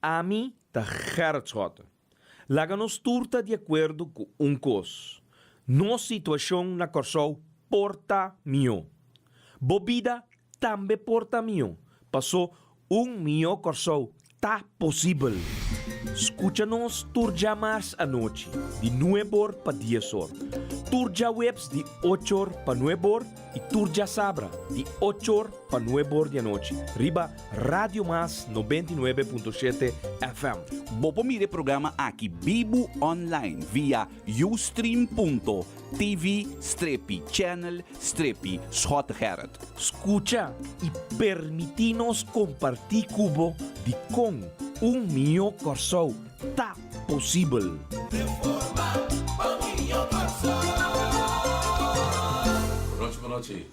Ami ta Gerrit Schotte. Laga nos tur ta di akuerdo ku un kos, nos situashon na Kòrsou por ta mihó. Bo bida tambe por ta mihó, pasó un mihó Kòrsou ta posibel. Skucha nos tur djamars anochi di nueb'or pa dies'or, tur djaweps di och'or pa nueb'or i tur djasabra di och'or pa nueb'or di anochi riba Radio Mas 99.7 FM. Bo por mira e programa aki bibu online via ustream.tv strepi channel strepi Schottegerrit. Skucha i permití nos kompartí ku bo dikon un mihó Kòrsou ta posibel. Bonochi bonochi.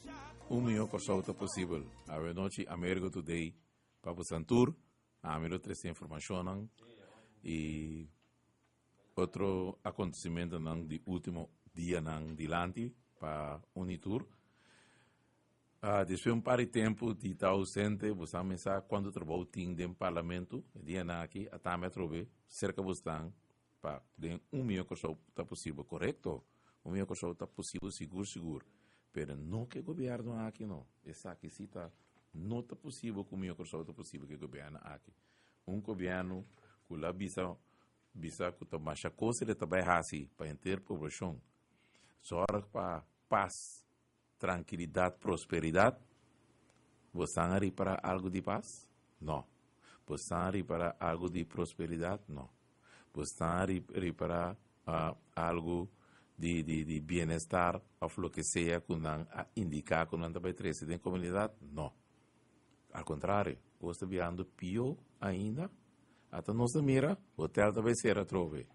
Un mihó Kòrsou ta posibel. Awe nochi Amerigo Today pa bosan tur. Ami lo trese informashonnan i otro akontesimentonan di último dianan dilanti pa uni tur. Ah, despues un par di tempu di ta ausente, bosan mesa kuantu trabou tin den parlamento. E dianan aki a tambe atrobe serka bosnan pa den un mihó Kòrsou ta posibel. Korekto, un mihó Kòrsou ta posibel sigur sigur, pero no ku e gobièrnu aki no. Esaki si ta no ta posibel ku un mihó Kòrsou ta posibel ku e gobièrnu aki. Un gobièrnu ku la bisa bisa ku ta masha kos el ta bai hasi pa henter poblashon, sòrg pa pas, trankilidat, prosperidat. Bo san a ripará algu di pas? No. Bo san a ripará algu di prosperidat? No. Bo san a ripará algu di di di bienestar òf loke sea ku nan a indiká ku nan ta bai trese den komunidat? No. Al kontrario, kos ta birando pió ainda. Ata nos ta mira, hotel ta bai sera atrobe.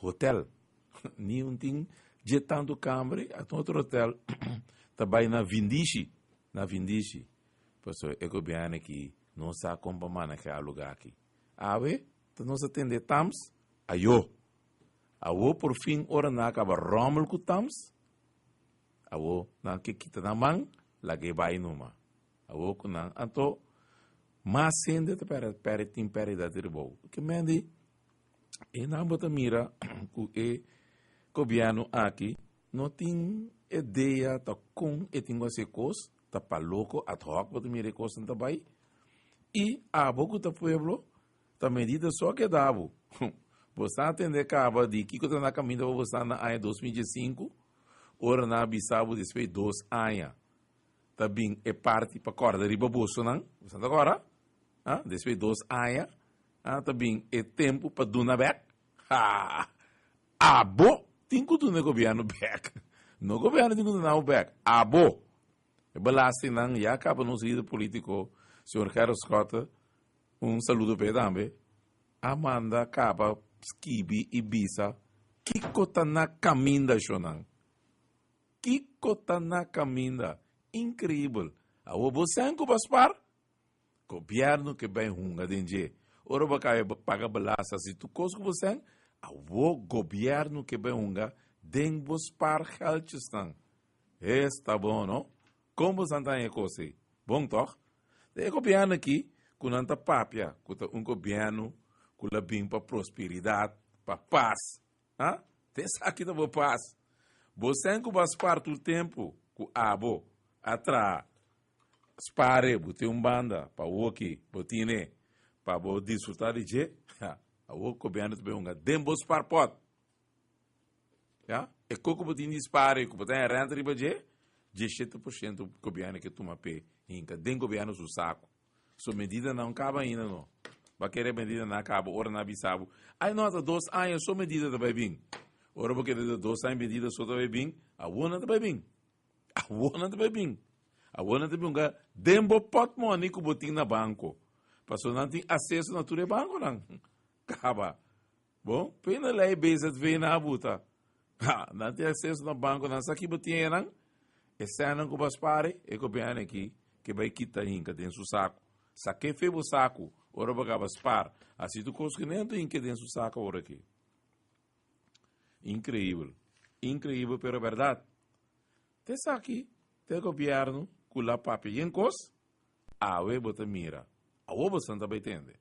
Hotel. Ni un tin dje tantu kamber, ata otro hotel ta bai na Vindishi, na Vindishi. Pasobra e gobièrnu aki no sa kon pa manehá lugá aki. Awe ta nos a tende Tams, ayó. Awo por fin ora nan a kaba ròmel ku Tams, awo nan ke kita nan man, lag'é bai numa. Awo ku nan anto mas hende ta pèrdè pèrdè tin pèrdida di trabou. Ke men di e nan bo ta mira ku e gobièrnu aki no tin idea ta kon e tin ku hasi e kos, ta pa loko ad hoc bo ta mira e kosnan ta bai i abo ku ta pueblo ta medida so a keda bo. Bo sa tende kaba di kiko ta na kaminda pa bo sta na aña 2015 ora nan a bisa bo despues di dos aña. Ta bin e parti pa kòrda riba bosonan, boso ta kòrda? Ah, despues di dos aña, ah, ta bin e tempu pa duna bèk. Ha! Abo tin ku duna e gobièrnu bèk. No gobièrnu tin ku duna bo bèk, abo. E belastingnan ya kaba nos lider polítiko, señor Gerrit Schotte, un saludo p'e tambe, a manda kaba skibi i bisa kiko ta na kaminda shonnan. Kiko ta na kaminda? Increibel! Awor bo sen ku bo spar? Gobierno ke bai hunga den dje. Ora bo kaba e paga belasting si tur kos ku bo sen, awor gobierno ke bai hunga den bo spar geldjesnan. Esta bon no? Kon bo san ta haña e kos ei? Bon tòg? E gobierno aki ku nan ta papia ku ta un gobierno ku la bin pa prosperidat, pa pas, Ha? Te esaki ta bo pas. Bo sen ku bo a spar tur tempu ku abo a traha. Spare, bo tin un banda pa woki bo tine pa bo disfruta di dje. Ha, awor gobièrnu ta bin hunga den bo sparpòt. Ya, e kos ku bo tin di spare ku bo ta haña renta riba dje, 17% gobièrnu ke tuma p'e hinka den gobièrnu su saku. So medida nan kaba ainda no. Ba kere medida nan kaba ora nan bisa bo. Ai no ta dos aña so medida ta bai bin. Ora bo kere ta dos aña medida so ta bai bin, awor nan ta bai bin. Awor nan ta bai bin. Awor nan ta bin hunga den bo portmoni ku bo tin na banko. Pasobra nan tin aseso na tur e bankonan. Kaba. Bon, pena lei BZV na abuta. Ha, nan tin acceso na banco, nan sa ki bo tin nan. E senan ku bo spare, e gobièrnu aki ke bai kita hinka den su saku. Sake fe bo saku, ora bo kaba spar. Asi tur kos ku nen ta hinka den su saku awor aki. Inkreibel. Inkreibel pero bèrdat. Te esaki, te gobièrnu ku la papia yen kos, awe bo ta mira. Awo bo san ta bai tende.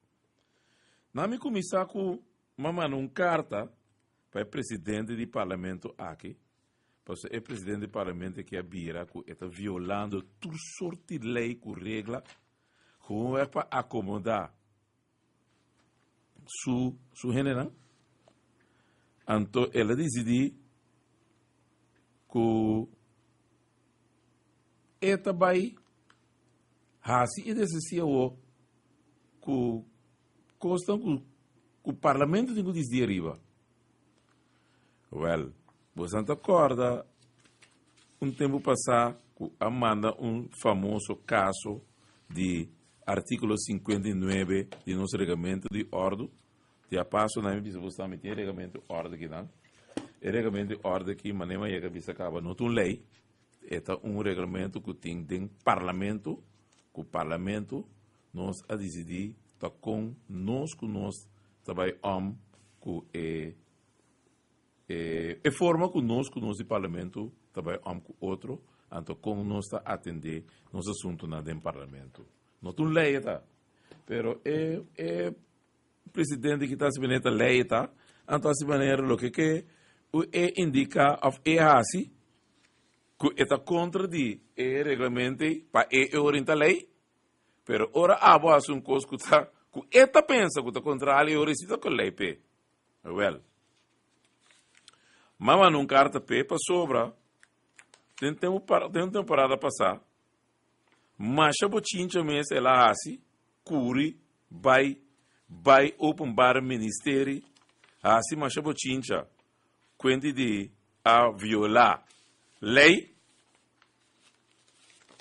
Na mi kuminsá ku m'a manda un karta pa e presidente di parlamento aki, pasobra e presidente di parlamento aki a bira ku e ta violando tur sort di lei ku regla, gewoonweg pa akomodá su su hendenan. Anto el a disidí ku e ta bai hasi e desisí awor ku kosnan ku ku parlamento tin ku disidí ariba. Wèl, boso ta kòrda un tempu pasá ku a manda un famoso kaso di artíkulo 59 di nos reglamento di òrdu? Di a paso nan mi bisa boso tambe tin e reglamento di òrdu akinan. E reglamento di òrdu aki manera mi a yega bisa kaba no ta un lei, e ta un reglamento ku tin den parlamento, ku parlamento nos a disidí ta kon nos ku nos ta bai om ku e e forma ku nos ku nos di parlamento ta bai om ku otro, anto kon nos ta atendé nos asuntunan den parlamento. No ta un lei e ta, pero e e presidente ki ta hasi manera ta lei e ta, anto hasi manera loke ke e indiká òf e hasi ku e ta kontra di e reglamento ei pa e e orinta lei. Pero ora abo hasi un kos ku ta ku e ta pensa ku ta kontrali e ora si ta ku lei p'e. Wèl, m'a manda un karta p'e pasobra den tempu den un temporada pasá masha bochincha mes el a hasi kuri bai bai openbare ministerie hasi masha bochincha kuenti di a violá lei.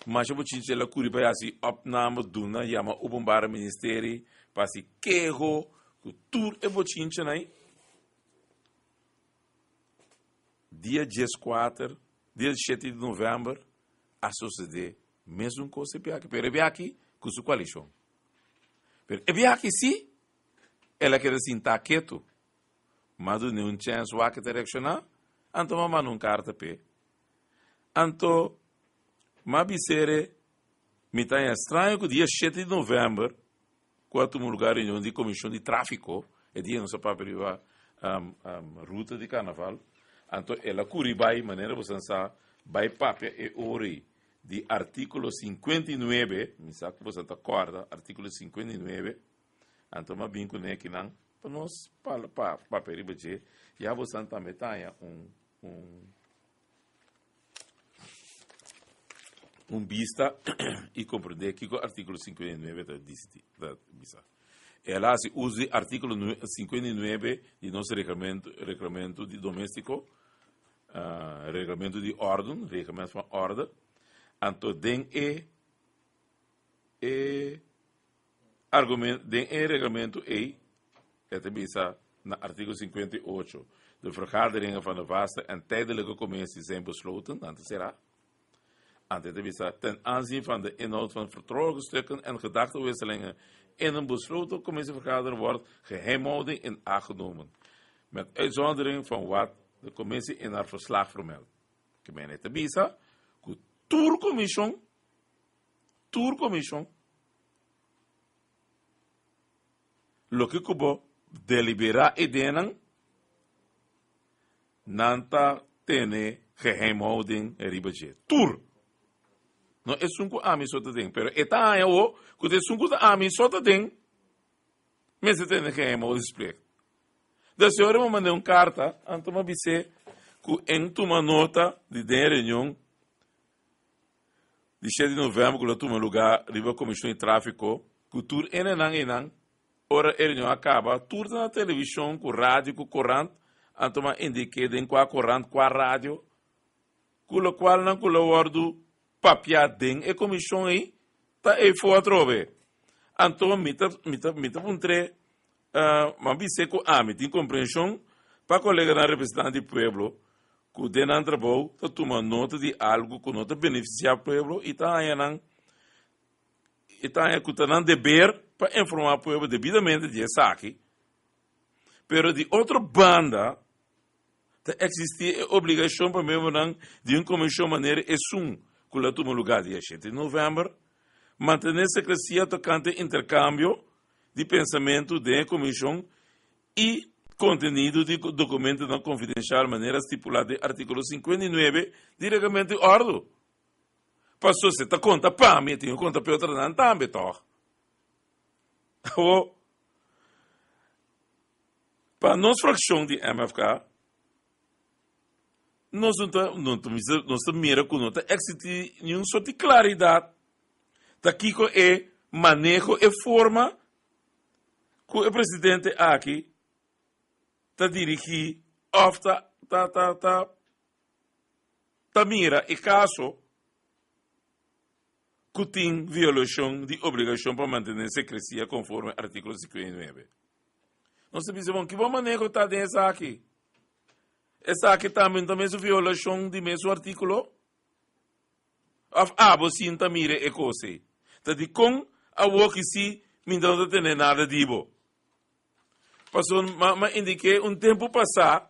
Masha bochincha el a kuri pa hasi opname duna yama openbare ministerie pa hasi keho ku tur e bochinchanan ei. Dia dieskuater, dia shete di novèmber a sosodé mesun kos e biaha aki, pero e biaha aki ku su koalishon. Pero e biaha aki sí el a keda sintá ketu. M'a dun'é un chèns wak e ta reakshoná, anto m'a manda un karta p'e. Anto m'a bis'é mi ta haña straño ku dia shete di novèmber ku a tuma lugar reunion di komishon di tráfiko, e dia nos a papia riba ruta di karnaval, anto el a kuri bai, manera bo san sa, bai papia e ora ei di artíkulo 59, mi sa ku boso ta kòrda artíkulo 59, anto m'a bin kuné akinan pa nos papia riba dje, ya bo san tambe ta haña un un un bista y comprende kiko artículo 59 ta disti, ta bisa. El a haci uso di artículo 59 di nos reglamento, reglamento di doméstico, uh, reglamento di orden, reglamento van orde. Anto den e e argumento den e reglamento ei e ta bisa na artículo 58 de vergaderingen van de vaste en tijdelijke commissie zijn besloten, dan ta será. Anto e ta bisa ten aanzien van de inhoud van vertrouwelijke stukken en gedachtenwisselingen in een besloten commissievergadering wordt geheimhouding in acht genomen, met uitzondering van wat de commissie in haar verslag vermeldt. Ke men e ta bisa ku tur komishon Tur komishon loke ku bo deliberá e denan, nan ta tene geheimhouding riba dje. Tur! No esun ku ami so ta den, pero e ta haña awo ku ta esun ku ta ami so ta den mester tene geheimhoudingsplicht. De señor a mand'é un karta, anto mi a bis'é ku en tuma nota di den e reunion Di shete di novèmber ku lo tuma lugá riba Komishon di Tráfiko ku tur enenan einan. Ora e reunion a kaba, tur ta na televishon ku radio ku korant, anto m'a indiké den kua korant, kua radio, ku lokualnan ku lo wòrdu papiá den e komishon ei ta eifó atrobe. Anto mi ta mi ta mi ta puntr'é, m'a bis'é ku ami tin komprenshon pa koleganan representante di pueblo ku den nan trabou ta tuma nota di algu ku no ta benefisiá pueblo i ta haña nan i ta haña ku ta nan deber pa informá pueblo debidamente di esaki. Pero di otro banda ta eksistí e obligashon pa miembronan di un komishon manera esun ku lo a tuma lugá dia shete di novèmber mantené sekresia tokante interkambio. di pensamentu den e komishon i kontenido di dokumentonan konfidenshal manera stipulá den artíkulo 59 di Reglamento di Òrdu. Paso si e ta konta pa mi, e tin ku konta pa e otronan tambe, tòg? Awor, pa nos frakshon di MFK, nos no ta, nos ta mira ku no ta eksistí niun sort di klaridat ta kiko e maneho, e forma ku e presidente aki ta dirigí òf ta ta ta ta ta mira e kaso ku tin violashon di obligashon pa mantené sekresia konforme artíkulo 59. Nos ta bisa, bon, ki bon maneho ta den esaki? Esaki tambe no ta mesun violashon di mesun artíkulo? Of abo sin ta mira e kos ei? Ta dikon awoki si mi no ta tene nada di bo? Pasobra m'a indiké un tempu pasá,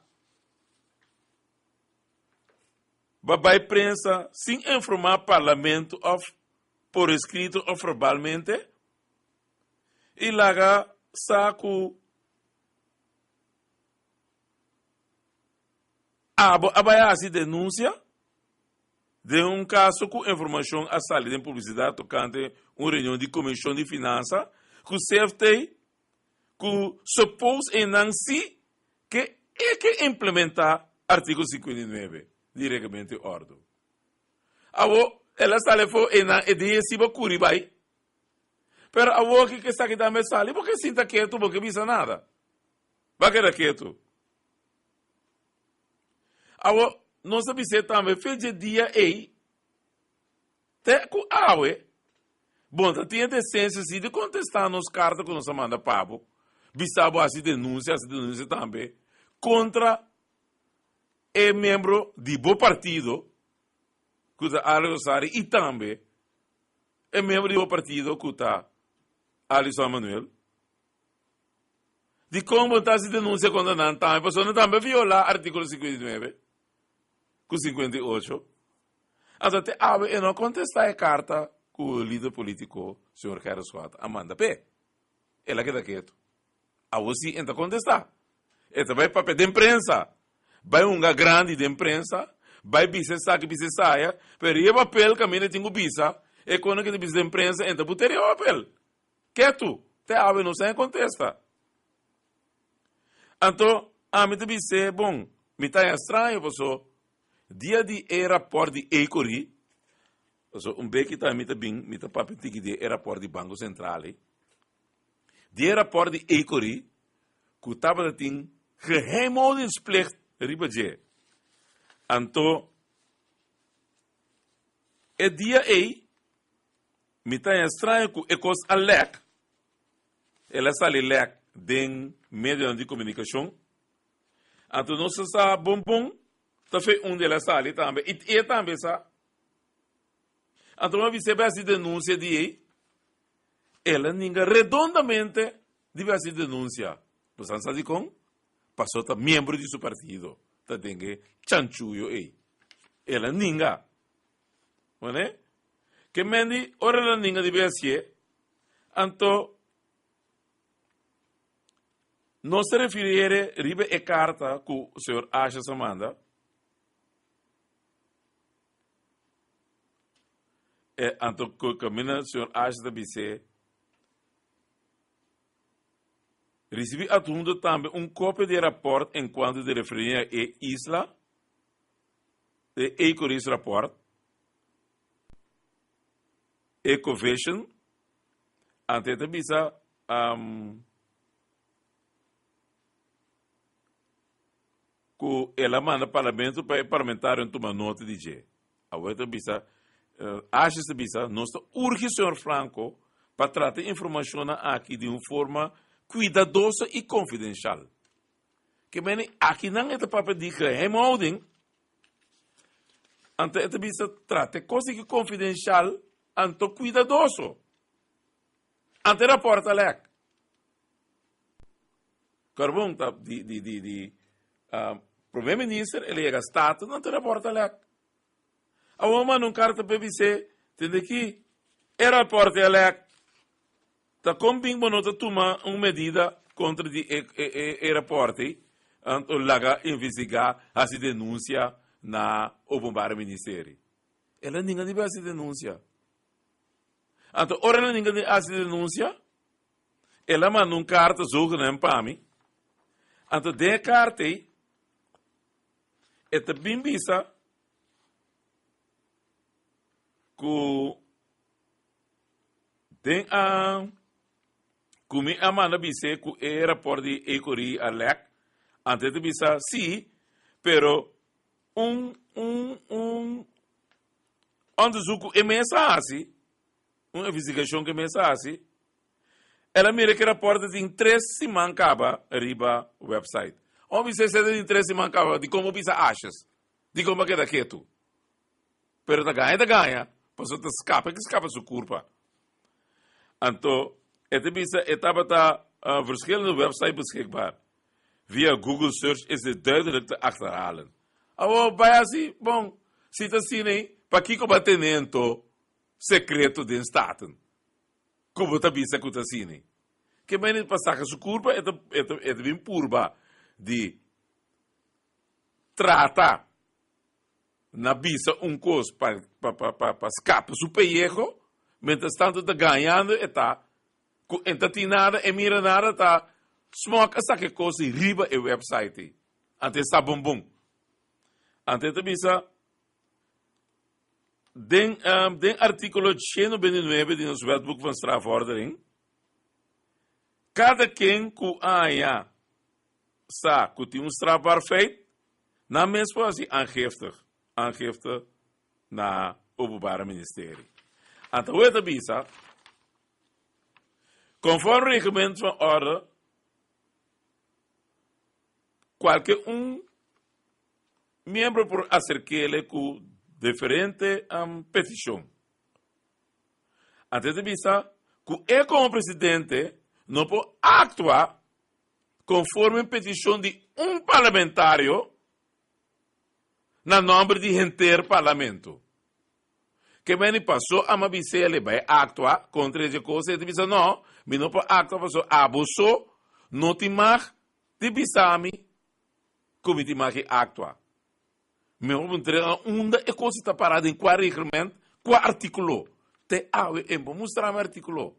ba bai prensa sin informá parlamento of por eskrito of verbalmente i laga sa ku abo a bai hasi denunsia Den un kaso ku informashon a sali den publisidat tokante un reunion di Komishon di Finansa ku CFT ku suppose einan si ke e ke implementá artíkulo 59 di Reglamento di Òrdu. Awor el a sali afó einan e den e siba kuri bai. Pero awor ki ke esaki tambe sali bo ke sinta ketu bo ke bisa nada. Ba keda ketu. Awor, nos a bis'é tambe fe dje dia ei te ku awe, bo no ta tin e desensia si di kontestá nos karta ku nos a manda pa bo, bisa bo hasi denunsia, hasi denunsia tambe kontra e miembro di bo partido ku ta Alex Rosario i tambe e miembro di bo partido ku ta Alison Manuel. Dikon bo ta hasi denunsia kontra nan tambe? Pasobra nan tambe a violá artíkulo 59 ku 58. Anto te awe e no a kontestá e karta ku lider polítiko señor Gerrit Schotte a manda p'e. El a keda ketu. Awo sí e ta kontestá. E ta bai papia den prensa, bai hunga grandi den prensa, bai bisa esaki, bisa esaya, pero e papel kaminda e tin ku bisa, e kono ke ta bisa den prensa e ta buta riba papel. Ketu, te awe no sa e kontesta. Anto, ami ta bis'é, Bon, mi ta haña straño paso dia di e rapòrt di Ecory, paso un beki tambe mi ta bin, mi ta papia un tiki di e rapòrt di Banko Sentral ei, di e rapòrt di Ecory ku tabata tin geheimhoudingsplicht riba dje. Anto, e dia ei, Mi ta haña straño ku e kos a lèk. El a sali lèk den medionan di komunikashon. Anto nos a sa bon bon ta fe unda el a sali tambe i e tambe sa. Anto mi a bis'é bai hasi denunsia di ei. El a ninga redondamente di bai hasi denunsia. Bo sa sa dikon? Pasobra ta miembro di su partido ta den e chanchuyo ei. El a ninga. Mane? Ke men di ora nan ninga di bia hacié, anto nos ta refiriere riba e carta cu señor Asjes a manda. E, anto cu camina señor Asjes ta bis'é, Ricibi adhunto tambe un copia di e rapport en cuanto di referencia e isla, e Ecoris rapport, Ecovision, anto e ta bisa um, ku el a manda parlamento pa e parlamentarionan tuma nota di dje. Awor e ta bisa, uh, Asjes ta bisa, nos ta urgi señor Franco pa trata e informacionnan aki di un forma cuidadoso y confidencial. Ke meni akinan e ta papia di geheimhouding, anto e ta bisa trata e kos aki konfidenshal, anto kuidadoso. Anto e rapòrt a lèk. Karbon ta di di di di Prome Minister, el a yega Staten, anto e rapòrt a lèk. Awor manda un karta pa e bis'é, tende aki, e rapòrt a lèk. Ta kon bin bo no ta tuma un medida kontra di e e e rapòrt ei, anto laga investigá, hasi denunsia na Openbare Ministerie? El a ninga di bai hasi denunsia. Anto ora el a ninga di hasi denunsia, el a manda un karta zogenaamd pa mi. Anto den e karta ei, e ta bin bisa ku Den a ku mi a manda bis'é ku e rapòrt di Ecory a lèk, anto e ta bisa sí, pero un un un onderzoek ku e mes a hasi, un investigashon ku e mes a hasi, el a mira ku e rapòrt ta tin tres siman kaba riba wèpsait. Ò bis'é si e ta tin tres siman kaba, dikon bo bisa ashes? Dikon bo a keda ketu? Pero ta gaña ta gaña, pasobra ta skapa ki skapa su kurpa. Anto e ta bisa e tabata verschillende website beschikbaar. Via Google search is dit duidelijk te achterhalen. Awor bai hasi, bon, si ta asina ei, pakiko bo a tene anto sekreto den Staten? Ku bo ta bisa ku ta asina ei? Ke manera pa saka su kurpa e ta e ta e ta bin purba di trata Na bisa un kos pa pa pa pa pa skapa su peyeho, mientras tanto ta gañando e ta ku e ta tin nada, e mira nada ta Smock a saka e kos ei riba e website ei. Anto e sa bon bon. Anto e ta bisa den den artíkulo 129 di nos Wetboek van Strafvordering, kada ken ku haña sa ku tin un strafbaar feit, Nan mes por hasi aangifte, aangifte na Openbare Ministerie. Anto wet ta bisa, conform reglement van orde, kualke un miembro por aserkele ku diferente um, petishon. Anto e ta bisa ku e komo presidente no por aktua konforme petishon di un parlamentario na nòmber di henter parlamento. Ke meni pasó ama bis'é bai aktua kontra e kos, e ta bisa no, mi no por aktua pasobra abo so no tin mag di bisa mi ku mi tin mag di aktua. Mi a puntra a unda e kos ta pará den kua reglement, kua artíkulo. Te awe e por mustra mi artíkulo.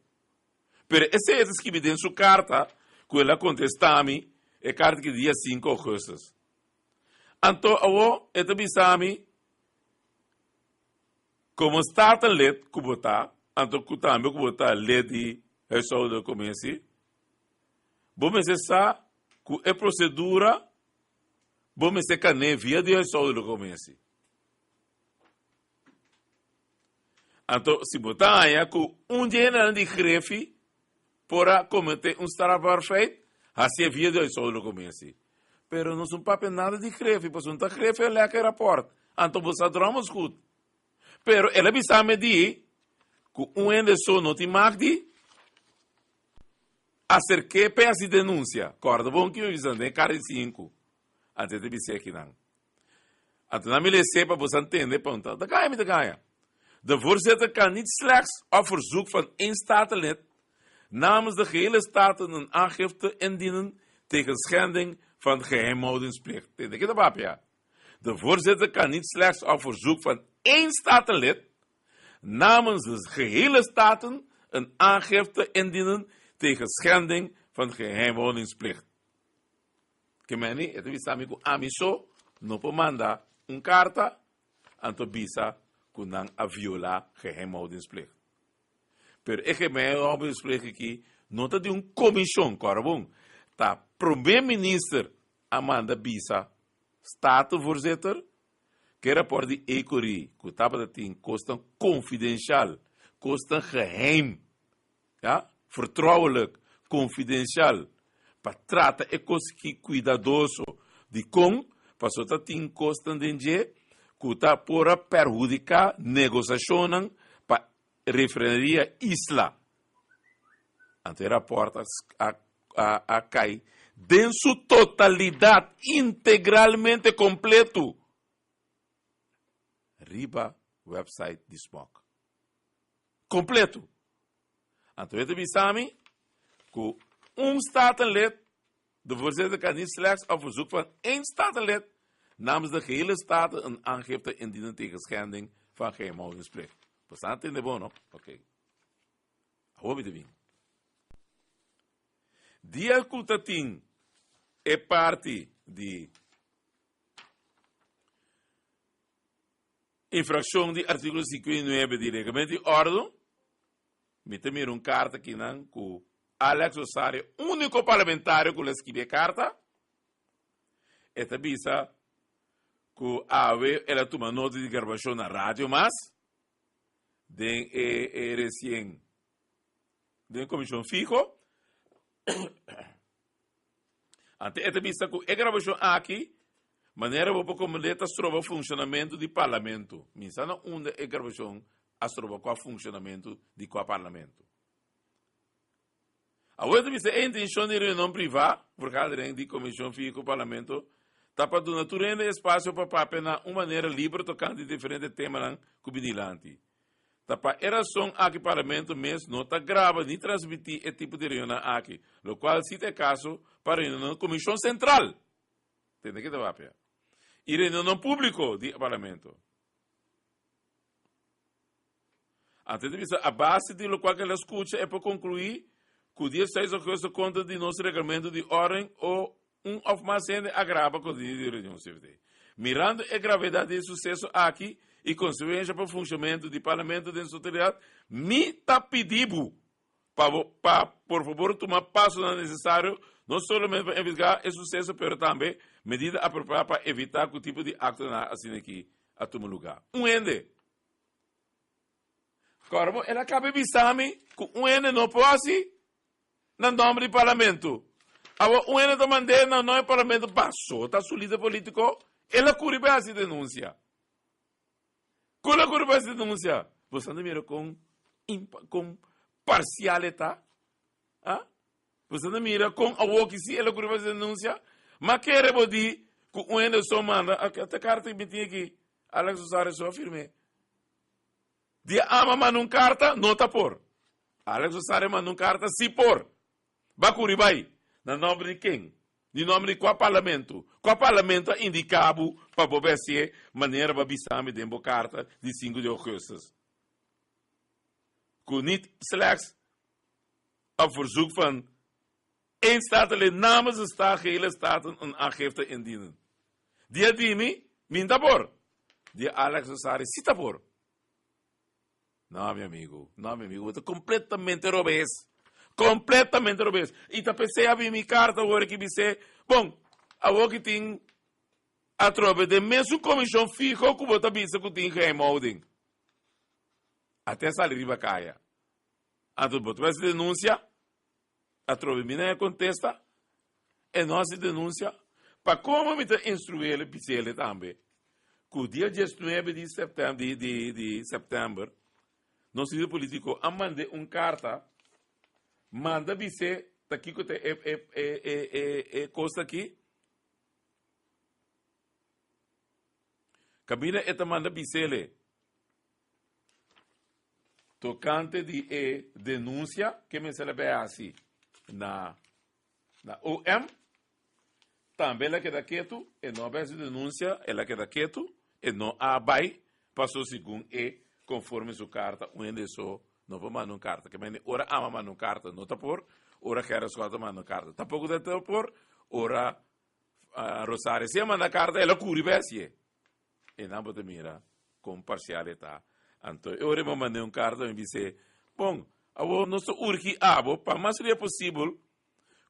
Pero esei e ta skibi den su karta ku el a kontestá mi, e karta ki dia sinku ougùstus. Anto awor e ta bisa mi, Komo Statenlid ku bo ta, anto ku tambe ku bo ta lid di Huishoudelijke Commissie, bo mester sa ku e prosedura bo mester kan'é via di Huishoudelijke Commissie. Anto, si bo ta haña ku un dje hendenan di grefi por a kometé un strafbaar feit, hasié via di huishoudelijke commissie. Pero nos no papia nada di grefi, pasobra no ta grefi a lek e rapòrt. Anto bo sa dròmos gut. Pero el a bisa mi di ku un hende so no tin mag di aserk'é p'e hasi denunsia. Kòrda bon ki mi bisa den kara di sinku. Anto e ta bis'é akinan. Anto nan mi les'é pa boso a ntende pa un ta gaña mi ta gaña. De voorzitter kan niet slechts op verzoek van één statenlid namens de gehele Staten een aangifte indienen tegen schending van geheimhoudingsplicht. Tende ke ta papia? De voorzitter kan niet slechts op verzoek van één statenlid namens de gehele Staten een aangifte indienen tegen schending van geheimhoudingsplicht. Ke meni, e ta bisa mi ku ami so no por manda un karta, anto bisa ku nan a violá geheimhoudingsplicht. Pero e geheimhoudingsplicht aki no ta di un komishon, kòrda bon, ta promé minister a manda bisa Statenvoorzitter ku e rapòrt di Ecory ku tabata tin kosnan konfidenshal, kosnan geheim, Ya, vertrouwelijk, confidencial, pa trata e cos ki cuidadoso. Dicon? Pasobra ta tin cosnan den dje cu ta por a perhudica negociacionnan pa refineria Isla. Anto e rapport a a a cay den su totalidad, integralmente completo, riba website di SMOC. Completo. Anto e ta bisa mi ku un statenlid, de voorzitter kan niet slechts op verzoek van één statenlid namens de gehele staten een aangifte indienen tegen schending van geheimhoudingsplicht. Bo sa tende bon, no? Oké. Awor mi ta bin. Dia ku ta tin e parti di infrakshon di artíkulo 59 di Reglamento di Òrdu, mi ta mira un karta akinan ku Alex Rosario, úniko parlamentario ku lo a skibi e karta, e ta bisa ku awe el a tuma nota di grabashon na Radio Mas den e e resien den komishon fiho. Ante e ta bisa ku e grabashon aki, manera bo por komprendé, ta stroba funshonamentu di parlamento. Mi sa na unda e grabashon a stroba kua funshonamentu di kua parlamento. Awor e ta bisa e intenshon di reunion privá, vergadering, di komishon fiho parlamento ta pa duna tur hende espasio pa papia na un manera liber tokante diferente temanan ku bini dilanti. Ta pa e rason aki Parlamento mes no ta graba ni transmití e tipo di reunionnan aki, lokual si ta e kaso pa reunionnan Komishon Sentral, tende ke ta papia, i reunionnan públiko di Parlamento. Antes ta bisa a base di lokual ke el a skucha e por konkluí ku dia seis ougùstùs kontra di nos reglamento di órden o Un òf mas hende a graba kontenido di reunion CFT. Mirando e gravedat di e suseso aki i konsekuensha pa funshonamentu di Parlamento den su totalidat, mi ta pidi bo pa bo pa por fabor tuma pasonan nesesario no solamente pa investigá e suseso pero tambe medida apropiá pa evitá ku tipo di aktonan asina aki a tuma lugá. Un hende. Kòrda bo, el a kaba bisa mi ku un hende no por hasi. Na nomber di parlamento. Awor un hende ta mand'é na nomber di parlamento paso ta su lider politico, el a curi bay haci denuncia. Con el a curi bay haci denuncia? Bo sa ta mira con con parcial e ta? Ah? Bo sa ta mira con awor ki si el a curi bay haci denuncia? Ma kere bo di cu un hende so manda, ta carta ki mi tin aki, Alex Rosario so a firm'é. Di ama manda un karta, no ta por. Alex Rosario manda un karta, si por. Ba kuri bai. Na nòmber di ken? Di nòmber di kua parlamento? Kua parlamento a indiká bo pa bo bai hasié manera bo a bisa mi den bo karta di sinku di ougùstus? Ku nit slechts op verzoek van één statenlid namens de sta gehele staten een aangifte indienen. Dia di mi, mi n'ta por. Dia Alex Rosario si ta por. No, mi amigo, no, mi amigo, bo ta completamente robes. Completamente robes. I ta pesé a bin mi carta awor ki bisé, bon, awor ki tin atrobe den mesun comishon fiho ku bo ta bisa ku tin geheimhouding. Ate a sali riba kaya. Anto bo ta bai hasi denuncia, atrobe mi na e contesta, e no hasi denuncia. Pa como mi ta instruí bisele tambe, cu dia diesnuebe di septem di di di september, nos lider politico a mande un carta, manda bis'é ta kico ta e e e e e e cos aki, Cabina e ta manda bisele. Tokante di e denunsia ke mester a bai hasi na na OM, tambe el a keda ketu, e no a bai hasi denunsia, el a keda ketu, e no a bai, paso segun e konforme su karta un hende so no por manda un karta. Ke mende ora ama manda un karta no ta por, ora Gerrit Schotte manda un karta tampoko ta por, ora Rosario si a manda karta el a kuri bai hasié. E nan bo ta mira kon parsial e ta. Anto e ora e mand'é un karta mi bis'é, Bon, awor nos ta urgi abo pa mas ria posibel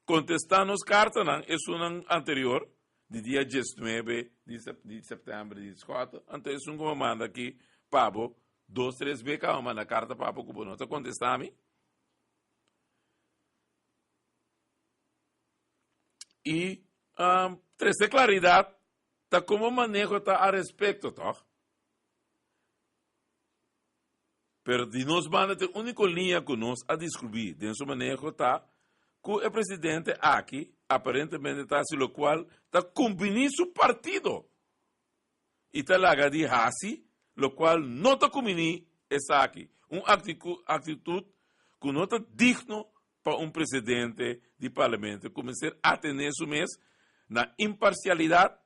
kontestá nos kartanan, esunnan anterior, di dia diesnuebe di di sèptèmber di skòt, anto esun ku mi a manda aki pa bo, dos tres be kaba manda karta pa bo ku bo no ta kontestá mi. I trese klaridat Ta como maneho ta al respecto, toch? Pero di nos banda te unico liña cu nos a descubri den su maneho ta cu e presidente aki aparentemente ta haci locual ta cumbini su partido y ta laga di haci locual no ta cumbini esaki. Un actitud. ku no ta digno pa un presidente di parlamento ku mester atené su mes na imparsialidat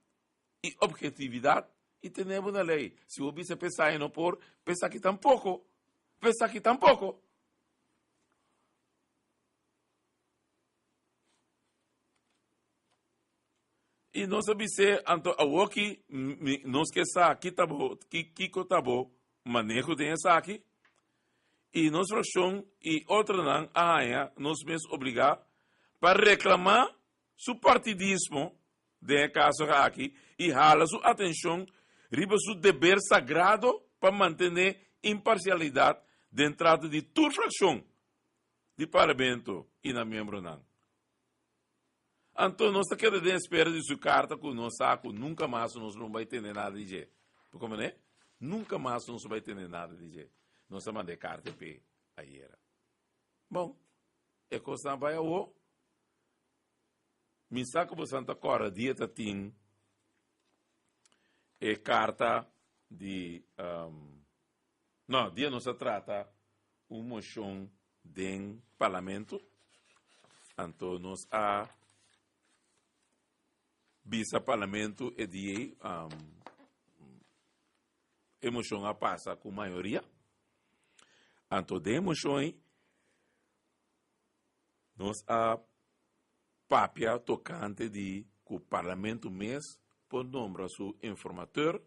i obhetividat i tene bo na lei. Si bo bisa p'esai no por, p'esaki tampoko, p'esaki tampoko. I nos a bis'é, Anto awoki nos ke sa ki ta bo, ki, kiko ta bo maneho den esaki. I nos frakshon i otronan a haña nos mes obligá pa reklamá su partidismo den e kaso aki i hala su atenshon riba su deber sagrado pa mantené imparsialidat den trato di tur frakshon di parlamento i nan miembronan. Anto nos ta keda den espera di su karta ku nos sa ku nunka mas nos no bai tende nada di dje. Bo komprendé? Nunka mas nos no bai tende nada di dje. Nos a manda e karta p'e ayera. Bon, e kosnan bai awo. Mi sa ku bosan ta kòrda dia ta tin e karta di um, no, dia nos a trata un moshon den parlamento, anto nos a bisa parlamento e dia ei, um, e moshon a pasa ku mayoria. Anto den e moshon ei, nos a papia tokante di ku parlamento mes por nombra su informateur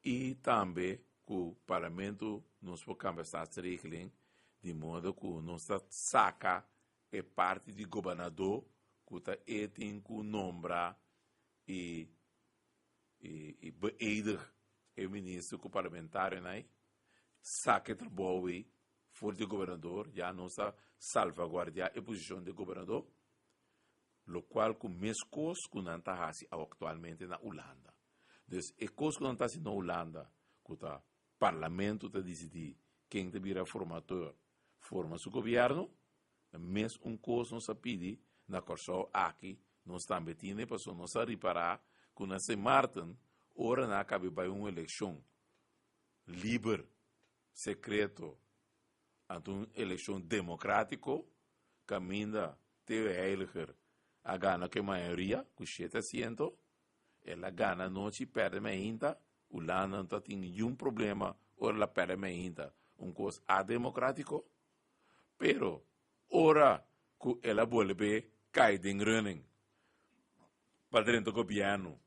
i tambe ku parlamento nos por kambia staatsregeling di modo ku nos ta saka e parti di gobernador ku ta e tin ku nombra i i beëdig e minister ku parlamentarionan ei, saka e trabou ei for di gobernador, ya nos ta salvaguardia e posishon di gobernador, lokual ku meskos ku nan ta hasi aktualmente na Hulanda. Dus e kos ku nan ta hasi na Hulanda, ku ta parlamento ta disidí ken ta bira formateur, forma su gobièrnu, ta mes un kos nos a pidi na Kòrsou aki, nos tambe tine, pasobra nos a ripará ku na Sint Maarten ora nan a kabe bai un elekshon liber, sekreto, anto un elekshon demokratiko, kaminda Theo Heyliger a gana ku e mayoria, ku shete asiento, El a gana anochi perde mainta, Hulanda no ta tin niun problema ora el a perde mainta, un kos ademocratico, pero ora ku el a bolbe kai den running pa drenta gobierno,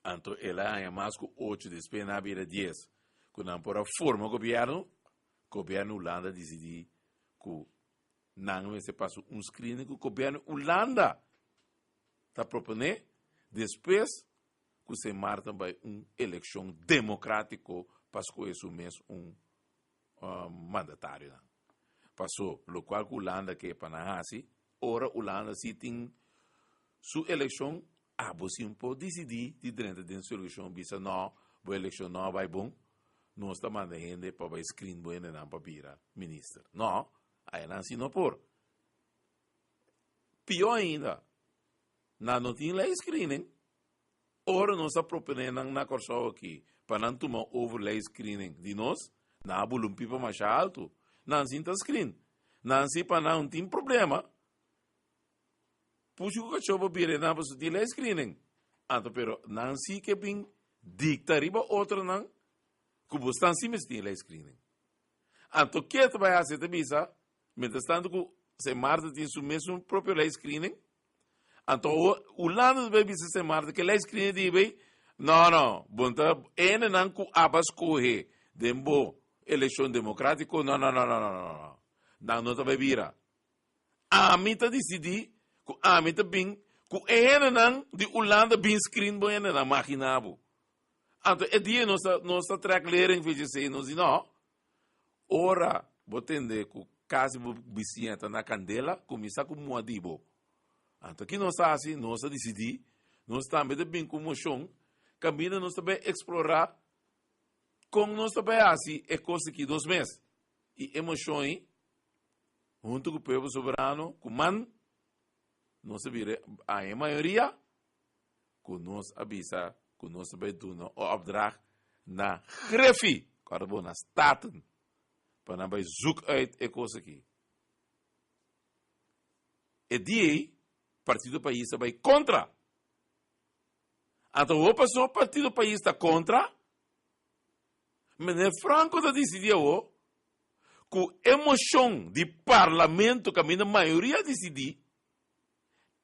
anto el a haña mas ku ocho despues nan a bira dies, ku nan por a forma gobierno, gobierno Hulanda a disidi ku nan mester pasa un screening ku gobierno Hulanda ta proponé despues ku Sint Maarten bai un elekshon demokratiko pa skohe su mes un mandatarionan. Paso lokual ku Hulanda ke pa nan hasi, ora Hulanda si tin su elekshon, abo si por disidí di drenta den su elekshon bisa no, bo elekshon no a bai bon, nos ta manda hende pa bai screen bo hendenan pa bira minister. No, ayanan si no por. Pió ainda, nan no tin lei screening. Ora nos a proponé nan na Kòrsou aki pa nan tuma over lei screening di nos, nan a bula un pipa masha altu. Nan sin ta screen. Nan si pa nan tin problema, pushi ku kachó pa bira nan pasobra tin lei screening. Anto pero nan si ke bin dikta riba otronan ku bo stan si mester tin lei screening. Anto ke ta bai hasi? E ta bisa, Mientras tanto ku Sint Maarten tin su mesun propio lei screening, anto Hulanda ta bai bisa Sint Maarten ke lei screening di bai, no no, bon ta hendenan ku aba skohe den bo elekshon demokratiko, no no no no no no no, nan no ta bai bira. Ami ta disidí ku ami ta bin ku e hendenan di Hulanda bin screen bo hendenan, magina bo. Anto e dia nos ta nos ta trek lering VGC, nos di no, Ora bo tende ku kas di bo bisiña ta na kandela, kuminsá ku mua di bo. Anto ki nos a hasi? Nos a disidí, nos tambe ta bin ku un moshon kaminda nos ta bai eksplorá kon nos ta bai hasi e kos aki nos mes. I e moshon ei, huntu ku Pueblo Soberano, ku man, nos a bira a e mayoria ku nos a bisa ku nos ta bai duna un opdracht na Griffie, kòrda bo, na Staten, Pa nan bai zoek uit e kos aki. E dia ei, Partido Pais a bai kontra. Anto awor pasobra Partido Pais ta kontra, Meneer Franco ta disidí awor ku e moshon di Parlamento kaminda mayoria a disidí,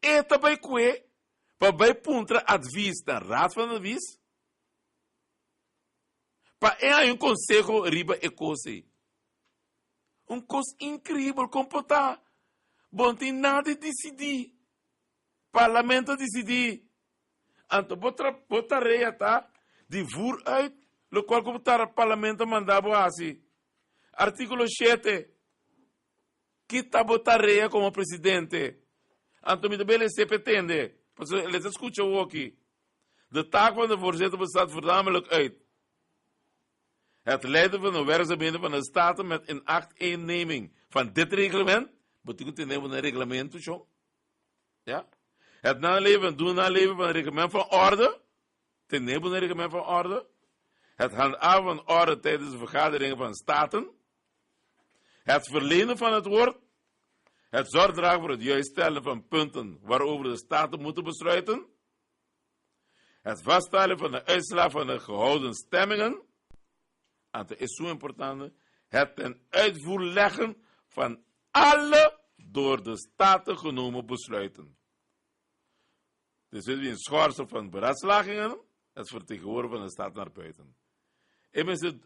e ta bai kue pa bai puntra advis na Raad van Advies pa e haña un konseho riba e kos ei. Un kos inkribel kon por ta? Bo no tin nada di disidí. Parlamento a disidí. Anto bo tra bo tarea ta di voer uit lokual ku bo parlamento a manda bo hasi. Artíkulo shete. Ki ta bo tarea komo presidente? Anto mi ta bel esei pa e tende, pasobra el ta skucha awoki. De taak van de voorzitter bestaat voornamelijk uit het leiden van de werkzaamheden van de Staten met inachtneming van dit reglement. Bo tin ku tene bo na reglamento, shon. Ja? Het naleven en doen naleven van het reglement van orde. Tene bo na reglement van orde. Het handhaven van orde tijdens de vergaderingen van Staten. Het verlenen van het woord. Het zorg dragen voor het juist stellen van punten waarover de Staten moeten besluiten. Het vaststellen van de uitslag van de gehouden stemmingen. Anto is zo importante. Het ten uitvoer leggen van alle door de Staten genomen besluiten. Dus het een schorsen van beraadslagingen, het vertegenwoordigen van de staat naar buiten.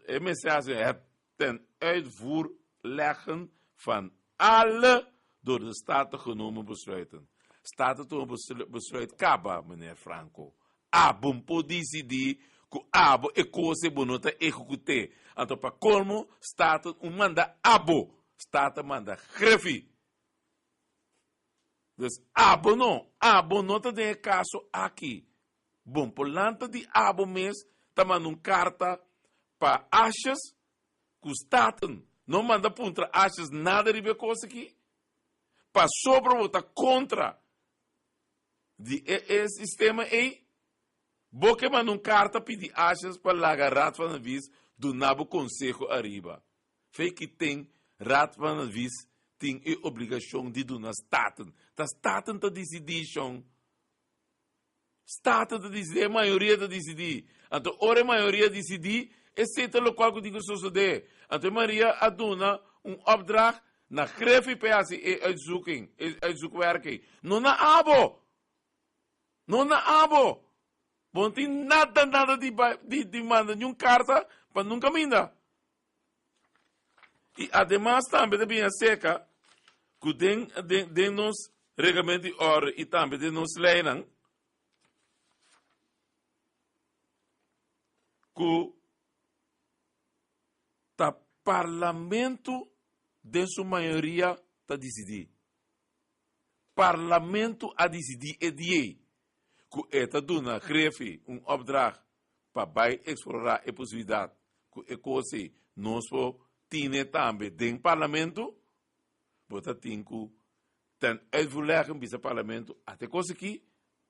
MSC het ten uitvoer leggen van alle door de Staten genomen besluiten. Staten toen besluit kaba, meneer Franco. Abo no por disidí ku abo e kos ei bo no ta ehekut'é. Anto pa kolmo Staten un manda abo, Staten manda Griffie. Dus abo no, abo no ta den e kaso aki. Bon por lanta di abo mes ta manda un karta pa Asjes ku Staten no manda puntra Asjes nada riba e kos aki, pasobra bo ta kontra di e e sistema ei, bo ke manda un karta pidi Asjes pa laga Raad van Advies duna bo konseho ariba. Fe ki ten Raad van Advies tin e obligashon di duna Staten. Ta Staten ta disidí, shon. Staten ta disidí, e mayoria ta disidí. Anto ora e mayoria disidí, esei ta lokual ku tin ku sosodé. Anto e mayoria a duna un opdracht na Griffie pa e hasi e uitzoeking, e uitzoekwerk ei. No na abo! No na abo! Bo no tin nada, nada di bai, di, di manda niun karta pa nun kaminda. I ademas tambe ta bin aserka ku den, den, den nos reglamento di orde i tambe den nos leinan ku ta parlamento den su mayoria ta disidí. Parlamento a disidí e dia ei ku e ta duna Griffie un opdracht pa bai eksplorá e posibilidat ku e kos ei nos por tine tambe den Parlamento, bo ta tin ku ten uitvoerlegging bisa Parlamento ata e kos aki,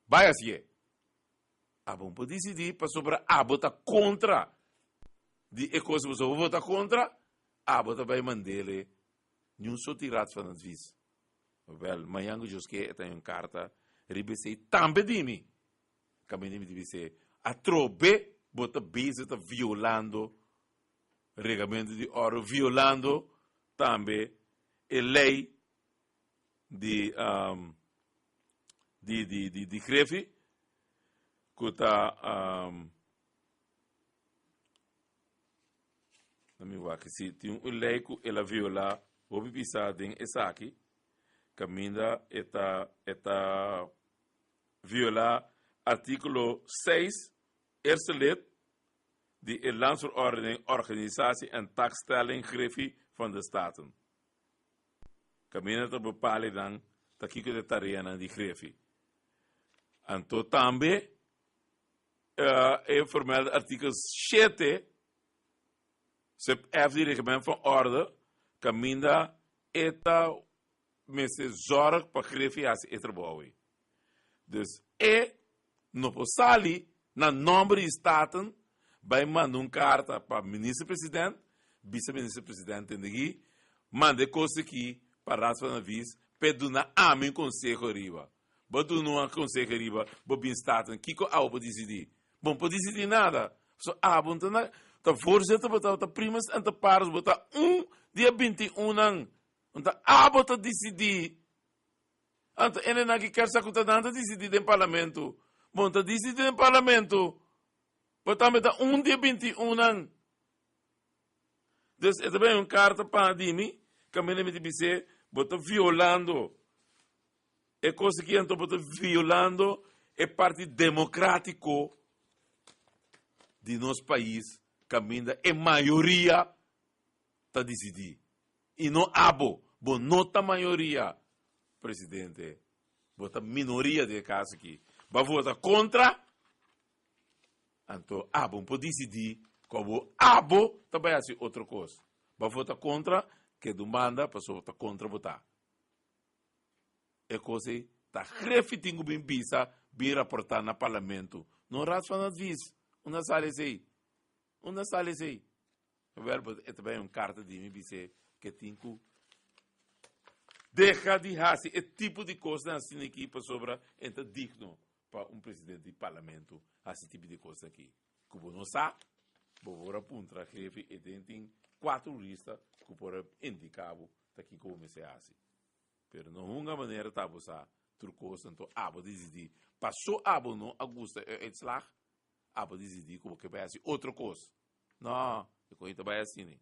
bai hasié. Abo no por disidí pasobra abo ta kontra di e kos pasobra bo vota kontra, abo ta bai mandele niun soti Raad van Advies. Wèl, mañan ku Dios ke e ta un karta riba esei tambe di mi. Kaminda mi ta bis'é, Atrobe bo ta bezig ta violando reglamento di orde, violando tambe e lei di di di di di Griffie ku ta mi wak si tin un lei ku el a violá hopi pisá den esaki kaminda e ta e ta violá artíkulo seis, eerste lid, di e Landsverordening Organisatie en Taakstelling Griffie van de Staten. Kaminda ta bepal einan ta kiko ta e tareanan di Griffie. Anto tambe e vermelde artíkulo shete, sub F di Reglement van Orde, kaminda e ta mester zorg pa Griffie hasi e trabou ei. Dus e no por sali na nomber di Staten bai manda un karta pa Minister President. Bisa minister presidente tende aki, manda e kos aki pa Raad van Advies p'e duna ami un konseho riba. Bo duna un konseho riba bo bin Staten, kiko abo por disidí? Bo no por disidí nada. So abo no ta na, ta voorzitter bo ta, ta primus inter pares, bo ta un di e 21 nan. Anto abo ta disidí. Anto hendenan ki kier sa ku ta nan ta disidí den parlamento. Bo no ta disidí den parlamento. Bo tambe ta un di e 21 nan. Dus e ta bini un karta pa di mi, kaminda mi ta bis'é, bo ta violando e kos aki, anto bo ta violando e parti demokratiko di nos pais, kaminda e mayoria ta disidí. I no abo, bo no ta mayoria, presidente, bo ta minoria den e kas aki. Bo a vota kontra. Anto abo por disidí ku abo abo ta bai hasi otro kos. Bo a vota kontra, keda un banda pasobra ta kontra bo ta. E kos ei ta Griffie tin ku bin bisa, bin raportá na parlamento. No Raad van Advies. Unda sali esei? Unda sali esei? Wel, bo e ta bai un karta di mi bis'é ke tin ku deha di hasi e tipo di kosnan asina aki pasobra e ta digno pa un presidente di parlamento hasi tipo di kos aki. Ku bo no sa, bo por a puntra jefe e den tin kuater hurista ku por a indiká bo ta kiko bo mester hasi. Pero no hunga manera ta bo sa tur kos anto abo disidí. Paso abo no a gusta e uitslag, abo disidí ku bo ke bai hasi otro kos. No, e kos ta bai asina.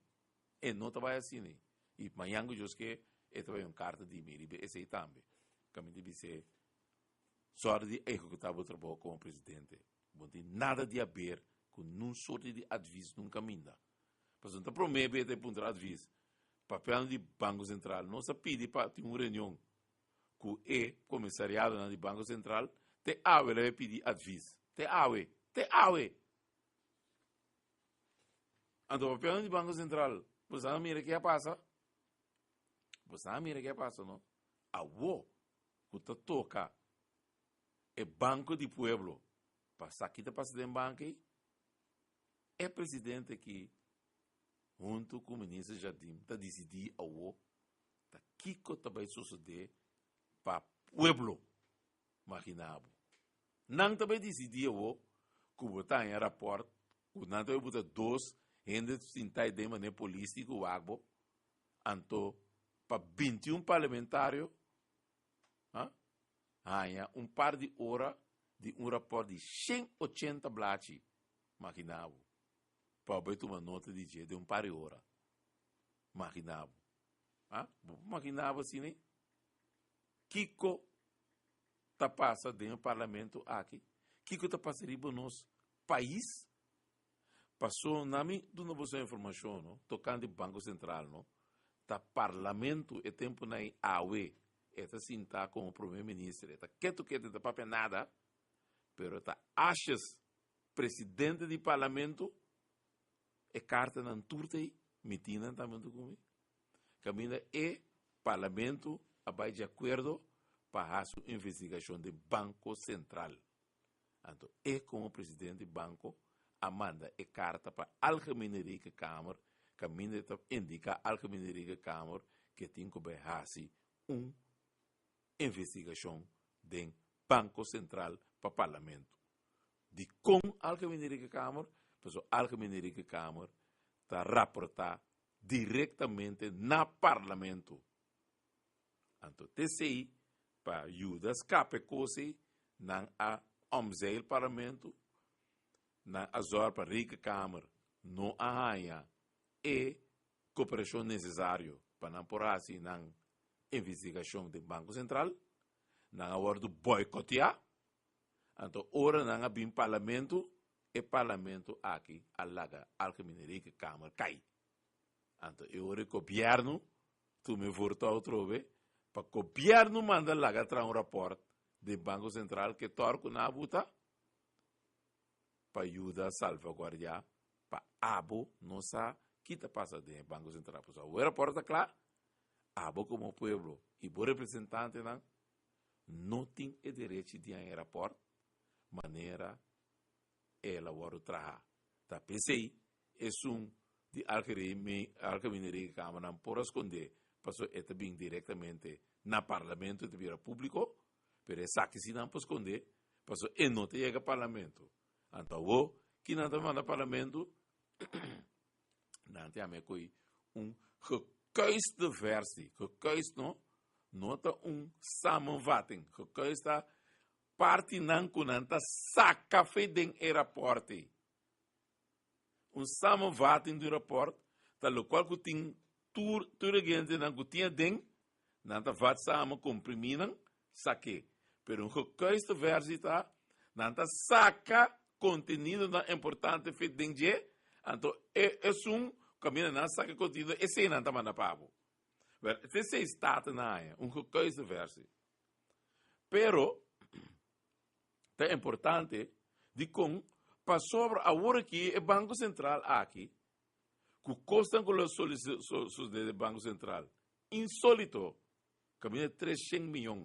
E no ta bai asina. I mañan ku Dios ke, e ta bai un karta di mi riba esei tambe. Kaminda bis'é, Sòru di ehekutá bo trabou komo presidente. Bo no tin nada di haber ku nun sorti di advis nun kaminda. Pasobra no ta promé bes ta e puntra advis. Papiando di Banko Sentral, nos a pidi pa tin un reunion ku e komisariadonan di Banko Sentral, te awe lo e pidi advis. Te awe! Te awe! Anto papiando di Banko Sentral, bo sa mira ke a pasa? Bo sa mira ke a pasa, no? Awo ku ta toka e Banko di Pueblo pa sa ki ta pasa den banko ei, e presidente aki huntu ku minister Jardim ta disidí awo ta kiko ta bai sosodé pa pueblo. Magina bo. Nan ta bai disidí awo ku bo ta haña rapòrt ku nan ta bai buta dos hende sintá ei den manera polis di ku wak bo, anto pa 21 parlamentario ha, haña un par di ora di un rapòrt di 180 blachi, magina bo, pa bo bai tuma nota di dje den un par di ora. Magina bo. Ha? Bo por magina bo asina? Kiko ta pasa den e parlamento aki? Kiko ta pasa riba nos pais? Paso na mi duna boso informacion no, tocante Banco Central no, ta parlamento e tempo na awe e ta sinta como primer minister, e ta keto keto, e ta papia nada, pero ta Asjes presidente di parlamento, e cartanan tur ta ei, mi tin nan tambe hunto cu mi. Kaminda e Parlamento a bai di akuerdo pa hasi un investigashon den Banko Sentral. Anto e komo presidente di banko a manda e karta pa Algemene Rekenkamer kaminda e ta indiká Algemene Rekenkamer ke tin ku bai hasi un investigashon den Banko Sentral pa Parlamento. Dikon Algemene Rekenkamer? Pasobra Algemene Rekenkamer ta raportá directamente na Parlamento. Anto t'esei pa yuda scapa e cos ei, nan a omzeil Parlamento, nan a zorg pa Rekenkamer no a haña e cooperacion necesario pa nan por haci nan investigacion den Banco Central, nan a wordo boycotea. Anto ora nan a bin Parlamento, e Parlamento aki a laga Algemene Rekenkamer kai. Anto e ora e gobierno tuma e voortouw atrobe pa gobierno manda laga traha un rapport den Banco Central ke tor ku nan a buta pa yuda salvaguardia pa abo no sa ki ta pasa den e Banco Central. Pasobra awo e rapport ta kla, abo komo pueblo i bo representantenan no tin e derechi di haña e rapòrt manera el a wòrdu traha. Ta p'esei esun di Algemene Rekenkamer nan por a skondé pasobra e ta bin direktamente na parlamento e ta bira públiko, pero esaki si nan por skondé pasobra e no ta yega parlamento. Anto awor ki nan ta manda parlamento? Nan ta yama e koe un gekuiste versie. Gekuist no, no ta un samenvatting. Gekuist ta partinan ku nan ta saka fe den e rapòrt ei. Un samenvatting di un rapòrt ta lokual ku tin tur tur e gentenan ku tin aden, nan ta vat samen, komprimí nan, sak'é. Pero un gekuiste versie ta, nan ta saka kontenidonan importante fe den dje, anto e esun kaminda nan saka e kontenido, esei nan ta manda pa bo. Wel, esei Staten a haña, un gekuiste versie. Pero ta importante dikon pasobra awor aki e Banko Sentral aki ku kosnan ku lo sosode den Banko Sentral insolito kaminda 300 miyon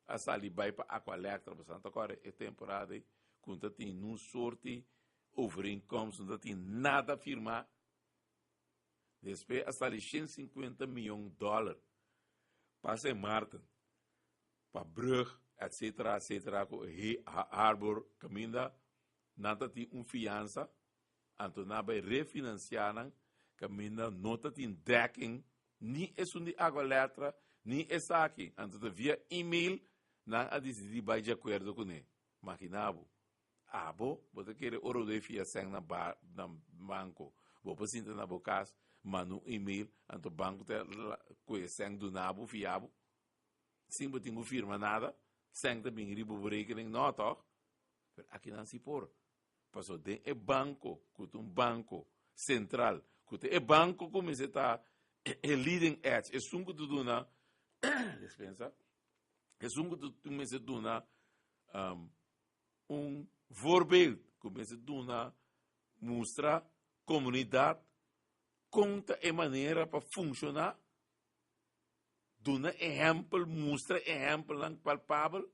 a sali bai pa Aqualectra pasobra nan ta kore e temporada ei ku no ta tin nun sorti overeenkomst no ta tin nada firma. Despues a sali 150 miyon dollar pa Sint Maarten, pa brug, etcetera, etcetera, ku harbor kaminda nan ta tin un fiansa, anto nan a bai refinansiá nan kaminda no ta tin dekking ni esun di Aqualectra ni esaki, anto ta via email nan a disidí bai di akuerdo kuné. Magina bo. Abo, bo ta kere ora bo debe fia sèn na ba na banko, bo por sinta na bo kas, manda un email, anto banko ta kohe sèn duna bo, fia bo, sin bo tin ku firma nada, sèn ta bini riba bo rekening, no tòg? Pero akinan si por, pasobra den e banko ku ta un banko sentral, ku ta e banko ku mester ta e leading edge, esun ku ta duna, dispensa, esun ku ta mester duna un voorbeeld ku mester duna mustra komunidat kon ta e manera pa funshoná, duna ehèmpel, mustra ehèmpelnan palpabel,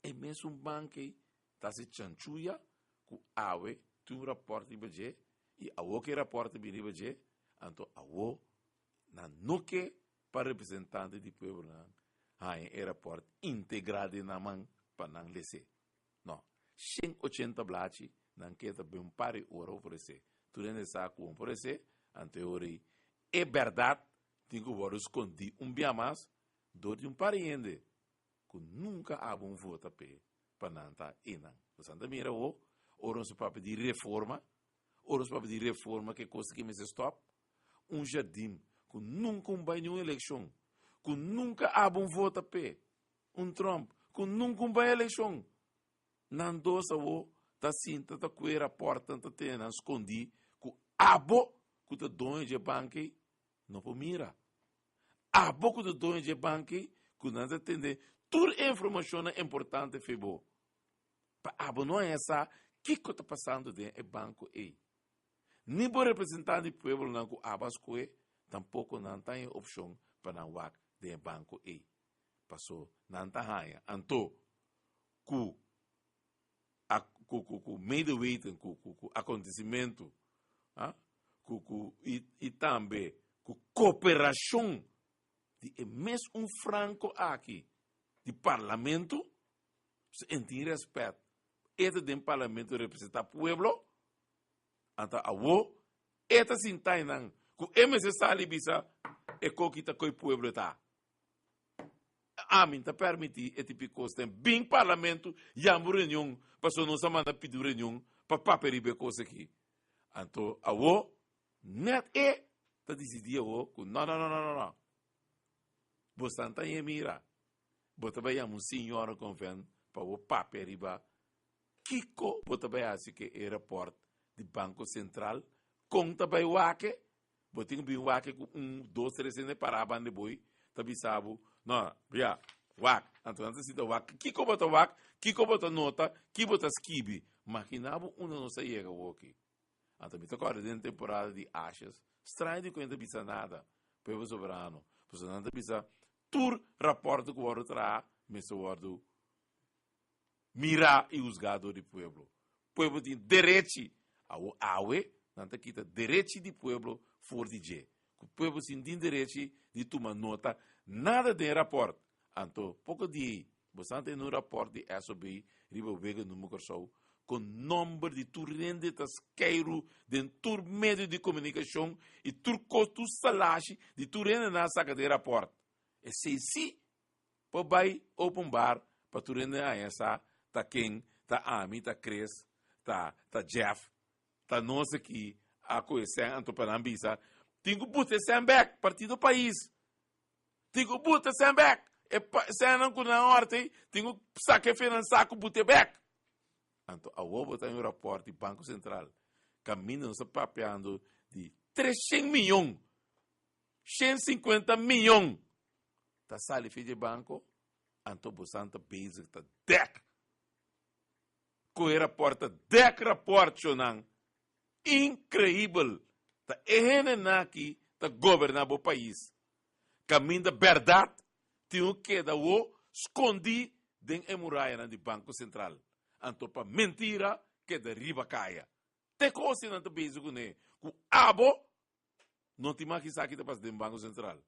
e mesun bank ei ta hasi chanchuya ku awe tin un rapòrt riba dje i awo ku e rapòrt a bini riba dje, anto awo nan no ke pa representante di pueblonan haña e rapòrt integrá den nan man pa nan les'é. No, 180 blachi nan ke ta ben un par di ora ofresé. Tur hende sa ku ofresé, anto e ora ei e bèrdat tin ku wòrdu skondí un bia mas dor di un par di hende ku nunka abo un vota p'e pa nan ta einan. Nos a mira awor, ora nos a papia di reforma, ora nos a papia di reforma ke kos ke mester stòp, un jardim ku nunka un bai niun elekshon, ku nunka abo un vota p'e, un Trump ku nunka un bai elekshon. Nan dos awo ta sinta ta kue rapòrtnan ta tene nan skondí ku abo ku ta doño dje bank ei no por mira. Abo ku ta doño dje bank ei ku nan ta tende tur e informashonnan importante fe bo. Pa abo no haña sa kiko ta pasando den e banko ei. Ni bo representante di pueblonan ku abo a skohe tampoko nan ta haña opshon pa nan wak den e banko ei. Paso nan ta haña anto ku a ku ku ku medeweten ku ku ku akontesimentu ah ku ku i i tambe ku koperashon di e mes un franko aki di parlamento si en tin rèspèt e ta den parlamento representá pueblo anto awo e ta sinta einan ku e mester sali bisa e koki ta koe pueblo ta. Ami ta permiti e tipo di kos den bin parlamento yama un reunion pasobra nos a manda pidi un reunion pa papia riba e kos aki. Anto awo net e ta disidi awo ku no no no no no bo santa ñe mira bo ta bai yama un señora konven pa bo papia riba kiko bo ta bai hasi ku e raport di Banko Sentral kon ta bai wak e. Bo tin ku bin wak ku un, dos, tres hende pará banda di boi ta bisa bo, no, bia, wak. Anto nan ta sinta wak. Kiko bo ta wak? Kiko bo ta nota? Ki bo ta skibi? Maginá bo unda nos a yega awoki. Anto mi ta kòrda den temporada di Ashes, straño di ku nan ta bisa nada, Pueblo Soberano. Pasobra nan ta bisa tur rapòrt ku wòrdu traha mester wòrdu mirá i husgá dor di pueblo. Pueblo tin derechi. Awo awe. Nan ta kita derechi di pueblo for di dje. Ku pueblo sin tin derechi di tuma nota nada den e rapòrt. Anto poko di ei bo sa tene un rapòrt di SOB riba wega Number Kòrsou ku nòmber di tur hende ta skeiru den tur medio di komunikashon i tur kos, tur salashi di tur hende nan a saka den e rapòrt. Esei sí por bai openbaar pa tur hende haña sa ta ken ta ami, ta Chris, ta ta Jeff, ta nos aki a kohe sèn anto pa nan bisa tin ku buta e sèn bèk, Partido Pais tin ku buta e sèn bèk, e sènnan ku nan hòrta ei tin ku saka e fe nan saku buta e bèk. Anto awor bo ta un rapòrt di Banko Sentral kaminda nos ta papiando di 300 miyon, 150 miyon ta sali fe dje banko, anto bosan ta bezig ta dèk Ku e rapòrt ta dèk rapòrt shonnan. Inkreibel! Ta e hendenan aki ta goberná bo pais. Kaminda bèrdat tin un keda wo skondí den e murayanan di Banko Sentral. Anto pa mentira keda riba kaya. Te kos nan ta bezig kuné ku abo no tin mas kisa ki ta pasa den Banko Sentral.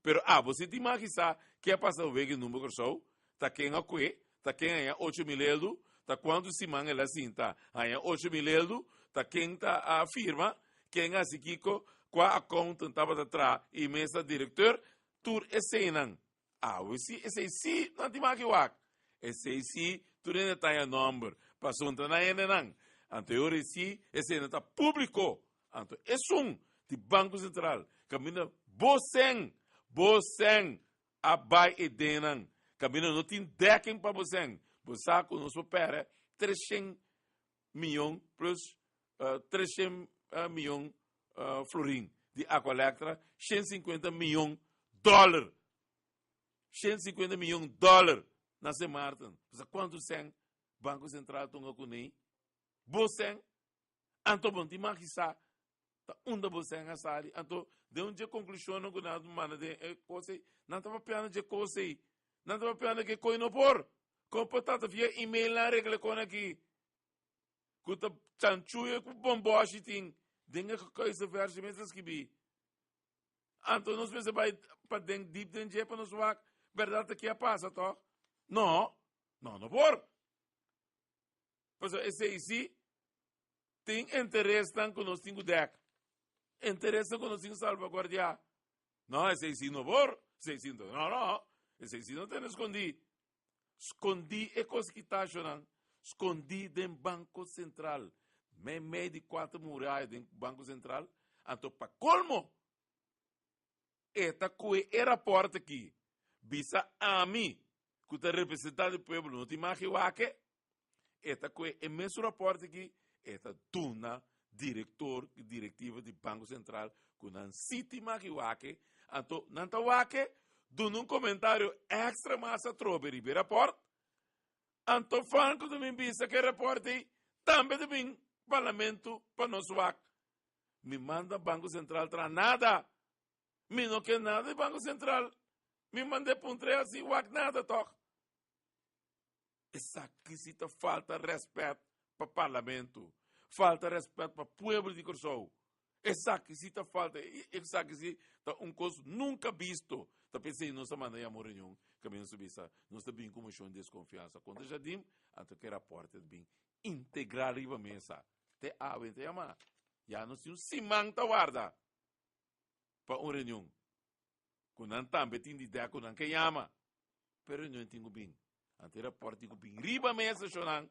Pero abo si tin mas kisa ke a pasa wega e number Kòrsou, ta ken a kue, ta ken haña 8000 eldu, ta kuantu siman el a sinta haña 8000 eldu, ta ken ta a firma, ken a hasi kiko, kua accountant tabata traha i mes ta direkteur, tur eseinan. Awe si, esei si nan tin mas ki wak. Esei si tur hende ta haña nòmber, pasobra nan hendenan. Anto e ora si eseinan ta públiko. Anto esun di Banko Sentral kaminda bo sèn, bo sèn a bai e dennan. Kaminda no tin dèking pa bo sèn. Bo sa ku nos por pèrdè 300 miyon plus 300 miyon florin di Aqualectra, 150 miyon dòler. 150 miyon dòler na Sint Maarten. Bo sa kuantu sèn Banko Sentral tunga kuné? Bo sèn Anto bo no tin mag sa ta unda bo sèn a sali. Anto den un dje konklushonnan ku nan a manda den e kos ei, nan ta papiando dje kos ei. Nan ta papiando ke koi no por. Kon por tata via email nan a regla e kon aki? Ku ta chanchuyo ku bombòshi tin den e gekoise versie mes ta skibí. Anto nos mester bai pa den diep den dje pa nos wak bèrdat ta ke a pasa tòg? No, no, no por. Pasobra esei sí tin interesnan ku nos tin ku dèk, interesnan ku nos tin ku salvaguardiá. No, esei sí no por, esei sí no, no, no, esei sí no tene skondí. Skondí e kos kitashonan, skondí den Banko Sentral, meimei di kuater muraya den Banko Sentral, anto pa kolmo E ta koe e rapòrt aki, bisa ami ku ta representá di pueblo no tin mag wak-e. E ta koe e mesun rapòrt aki, e ta duna direktor i direktiva di Banko Sentral ku nan si tin mag wak-e. Anto nan ta wak-e, duna un komentario èkstra mas atrobe riba e rapòrt. Anto Franco ta bin bisa ku e rapòrt ei tambe ta bin parlamento pa nos wak. Mi manda Banco Central tra nada. Mi no ke nada di Banco Central. Mi mand'é puntr'é asi, wak nada tòg. Esaki si ta falta rèspèt pa parlamento, falta rèspèt pa pueblo di Kòrsou. Esaki si ta falta, esaki si ta un kos nunka bisto. Ta p'esei nos a manda yama un reunion, kaminda nos a bisa nos ta bin ku moshon di deskonfiansa kontra Jardim, anto ke rapòrt ta bin integral riba mesa. Te awe te yama. Ya nos tin un siman ta warda pa un reunion. Ku nan tambe tin di idea ku nan ke yama. Pero reunion tin ku bin. Anto e raport tin ku bin riba mesa, shonnan.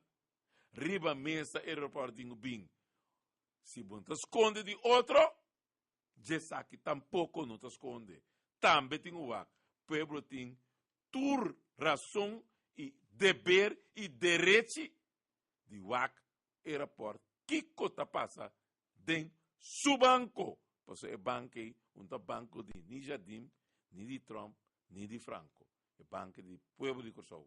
Riba mesa e raport tin ku bin. Si bo no ta skonde di otro, djesaki tampoko no ta skonde. Tambe tin ku wak. Pueblo tin tur rason i deber i derechi di wak e raport kiko ta pasa den su banko, pasobra e bank ei un ta banko di ni Jardim, ni di Trump, ni di Franco. E bank di pueblo di Kòrsou,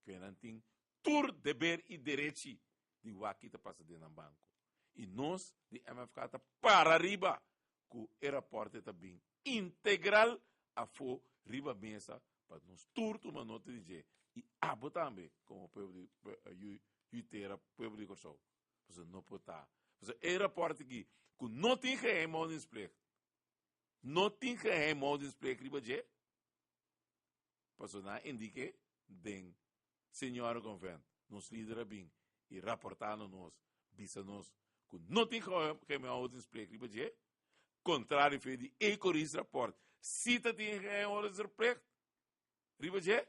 ke nan tin tur deber i derechi di wak ki ta pasa den nan banko. I nos di MFK ta para riba ku e raport ei ta bin integral afó riba mesa pa nos tur tuma nota di dje i abo tambe komo pueblo di yu tera pueblo di Kòrsou. Pasobra no por ta. Pasobra e rapòrt aki ku no tin geheimhoudingsplicht, no tin geheimhoudingsplicht riba dje, pasobra nan a indik'é den Seniorenconvent. Nos lider a bin i raportá na nos, bisa nos ku no tin geheimhoudingsplicht riba dje, kontrario fe di Ecorys rapport si ta tin geheimhoudingsplicht riba dje.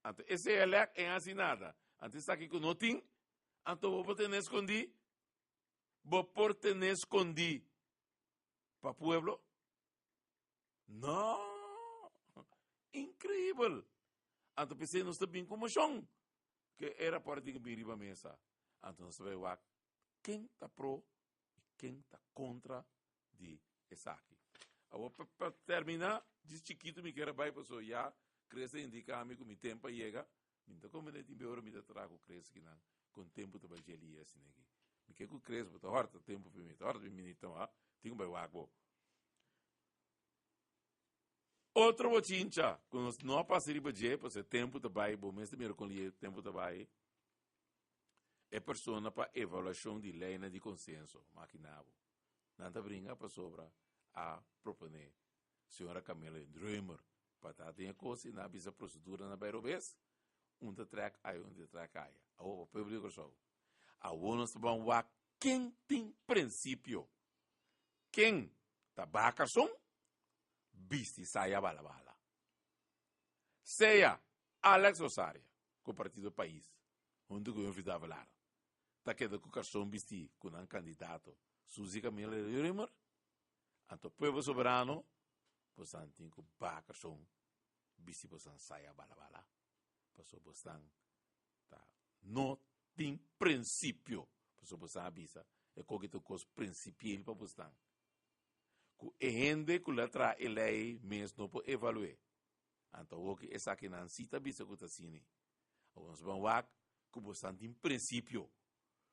Anto esei a lek en hasi nada. Anto esaki ku no tin, anto bo por tene skondí. Bo por tene skondí pa pueblo? No! Increíbel! Anto p'esei nos ta bin ku moshon ku e rapòrt tin ku bin riba mesa. Anto nos ta bai wak ken ta pro i ken ta kontra di esaki. Awor pa, pa terminá, djis chikitu mi kier a bai pasobra ya Chris a indiká mi ku mi tempu a yega. Mi no ta komprendé tin be ora mi ta traha ku Chris kinan kon tempu ta bai djeli asina aki. Mi ke ku Chris bo ta hòrta tempu pa mi, ta hòrta mi minita ma tin ku bai wak bo. Otro bochincha ku nos no a pasa riba dje pasobra e tempu ta bai, bo mes ta mira kon lihe tempu ta bai. E persona pa evaluashon di leinan di konsenso, makina bo. Nan ta bringa pasobra a proponé señora Camila Drömer pa ta den e kos i nan a bisa prosedura na bai robes, un ta trèk aya un ta trèk aya. Awor pa pueblo di Kòrsou, awor nos ta ban wak ken tin prinsipio, ken ta baha karson, bisti saya bala bala. Sea Alex Rosaria ku Partido Pais huntu ku Humphrey Davelaar ta keda ku karson bistí ku nan kandidato Suzy Camila Römer, anto Pueblo Soberano bosan tin ku baha karson bisti bosan saya bala bala pasobra bosan ta no tin prinsipio pasobra bosan a bisa e koki ta un kos prinsipiel pa bosan ku e hende ku lo a traha e lei mes no por evalu'é. Anto awor ku esakinan si ta bisa ku ta asina. Awor nos ban wak ku bosan tin prinsipio,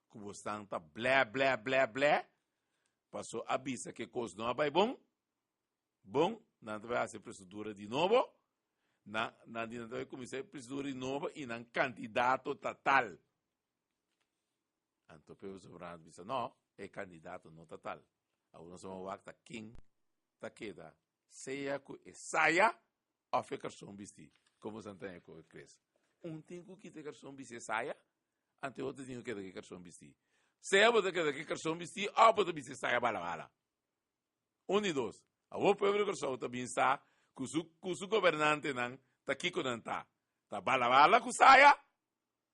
ku bosan ta blè blè blè blè, paso a bisa ku e kos no a bai bon, bon, nan ta bai hasi e prosedura di nobo, nan nan di nan ta bai kuminsá e prosedura di nobo i nan kandidato ta tal. Anto Pedro Soberano ta bisa, no, e kandidato no ta tal. Awor nos a ban wak ta ken ta keda Sea ku e saya òf e karson bistí, komo Santana ku e kres. Un tin ku kita e karson bistí e saya, anto e otro tin ku keda ku e karson bistí. Sea bo ta keda ku e karson bistí òf bo ta bisti e saya bala bala. Un di dos. Awor pueblo di Kòrsou ta bin sa ku su ku su gobernantenan ta kiko nan ta. Ta bala bala ku saya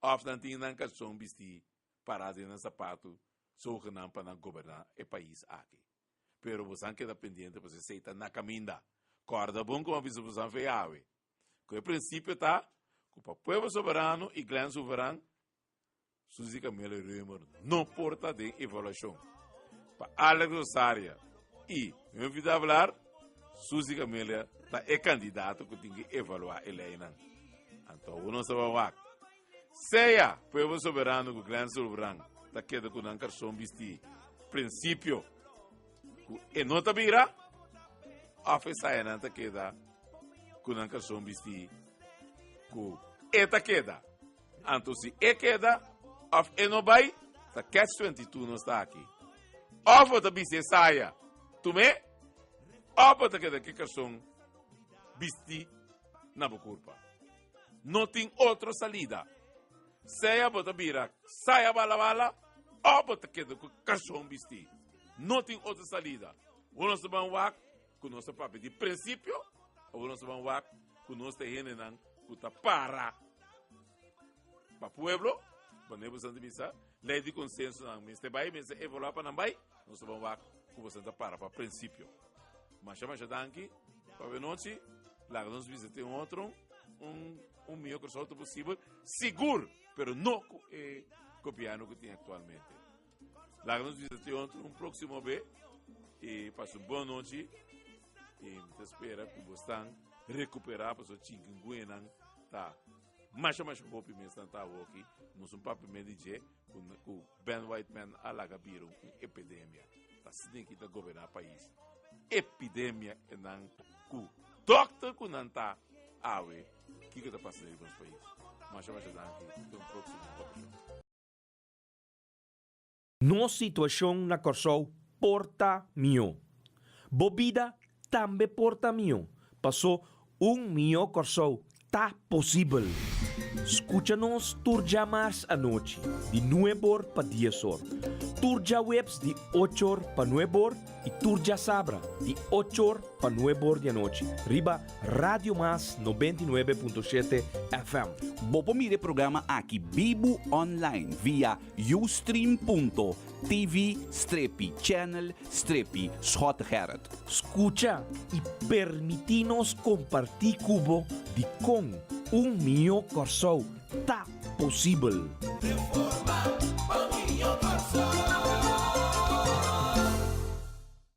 òf nan tin nan karson bistí pará den nan sapatu zogenaamd pa nan goberná e pais aki. Pero bosan keda pendiente pasobra esei ta na kaminda. Kòrda bon ku mi a bisa bosan fe awe, ku e prinsipio ta ku pa Pueblo Soberano i Glenn Souveran, Suzy Camelo i Römer no por ta den evaluashon. Pa Alex Rosaria i Humphrey Davelaar, Suzy Camelia ta e kandidato ku tin ku evaluá e leinan. Anto awor nos ta ban wak. Sea Pueblo Soberano ku Glenn Sulbran ta keda ku nan karson bistí prinsipio ku e no ta bira òf e sayanan ta keda ku nan karson bistí ku e ta keda. Anto si e keda òf e no bai, ta catch 22 nos ta aki. Òf bo ta bisti e saya tum'é òf bo ta keda ku e karson bistí na bo kurpa. No tin otro salida. Sea bo ta bira saya bala bala o bo ta keda ku karson bistí. No tin otro salida. Bo nos ta ban wak ku nos ta papia di prinsipio o bo nos ta ban wak ku nos ta hendenan ku ta para pa pueblo. Wanneer bo ta bisa lei di konsensonan mester bai, mester evaluá pa nan bai, nos ta ban wak ku bo ta para pa prinsipio. Masha masha danki. Pa nochi. Laga nos bisa tin otro un un mihó Kòrsou ta posibel, sigur, pero no ku e gobièrnu ku tin aktualmente. Laga nos bisa tin otro un próksimo be i pasa un bon nochi i mi ta spera ku bo stan rekuperá pasobra chinkinguenan ta masha masha hopi mes nan ta awoki. Nos un papia mes di dje ku ku Ben Whiteman a laga bira un epidemia. Ta asina ki ta goberná pais. Epidemia e nan ku dokter ku nan ta awe kiko ta pasa den nos pais. Masha masha danki te un próksimo okashon. Nos situashon na Kòrsou por ta mihó. Bo bida tambe por ta mihó, pasó un mihó Kòrsou ta posibel. Skucha nos tur djamars anochi di nueb'or pa dies'or, tur djaweps di och'or pa nueb'or i tur djasabra di och'or pa nueb'or di anochi riba Radio Mas 99.7 FM. Bo por mira e programa aki bibu online via Ustream.tv strepi channel strepi Schottegerrit. Skucha i permití nos kompartí ku bo dikon un mihó Kòrsou ta posibel. Reforma pa mihó Kòrsou.